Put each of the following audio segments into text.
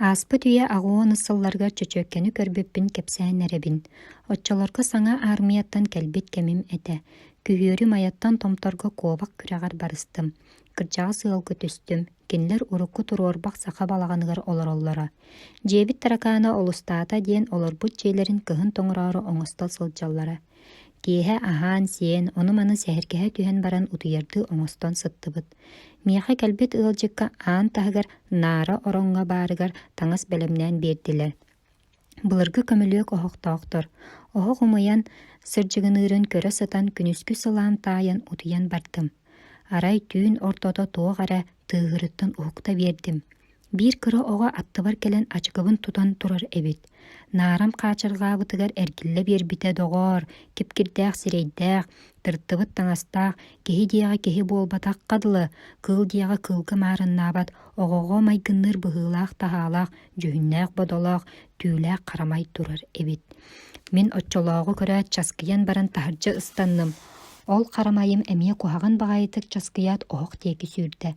Ааспыт үйэ аҕыонус сылларыгар чөчүөккэни көрбүппүн кэпсээн эрэбин. Оччолорго саҥа аармыйаттан кэлбит кэмим этэ. Күһүөрү Майаттан Томторго куобах күрэҕэр барыстым. Кырдьаҕас ыалга түстүм. Кинилэр урукку туруорбах саха балаҕаныгар олороллоро. Дьиэбит таракаана олустаата диэн олорбут дьиэлэрин кыһын тоҥороору оҥосто сылдьаллара. Киэһэ аһаан-сиэн, ону-маны сэһэргэһэ түһэн баран утуйардыы оҥостон сыттыбыт. Миэхэ кэлбит ыалдьыкка аан таһыгар наара ороҥҥо баарыгар таҥас бэлэмнээн биэрдилэр. Былыргы көмүлүөк оһохтоохтор. Оһох умайан сырдьыгыныырын көрө сытан күнүскү сылаам таайан утуйан бардым. Арай түүн ортото туох эрэ тыаһырыттан уһукта биэрдим. Биир кыра оҕо аттыбар кэлэн ачыкыбын тутан турар эбит. Наарам хаачырҕаабытыгар эргиллэ биэрбитэ доҕоор, кип-кирдээх сирэйдээх, тыртыбыт таҥастаах, киһи диэҕи киһи буолбатахха дылы, кыыл диэҕи кыылга маарыннаабат, оҕоҕо майгынныыр быһыылаах-таһаалаах, дьүһүннээх-бодолоох, түүлээх харамай турар эбит. Мин оччолооҕу көрөөт часкыйан баран таһырдьа ыстанным. Ол харамайым эмиэ куһаҕан баҕайытык часкыйаат оһох диэки сүүрдэ.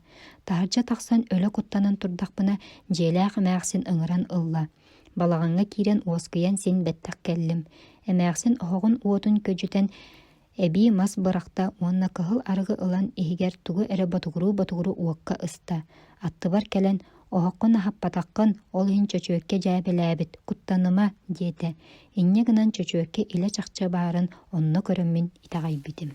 Таһырдьа тахсан өлө куттанан турдахпына, дьиэлээх эмээхсин ыҥыран ылла. Балаҕаҥҥа киирэн уоскуйан син бэттэх кэллим. Эмээхсин оһоҕун уотун көдьүтэн эбии мас бырахта уонна кыһыл арыгы ылан иһигэр тугу эрэ ботугуруу-ботугуруу уокка ыста. Аттыбар кэлэн «Оһоххун аһаппатаххын, ол иһин чөчүөккэ дьээбэлээбит, куттаныма» диэтэ. Инньэ гынан чөчүөккэ илэ-чахчы баарын онно көрөммүн итэҕэйбитим.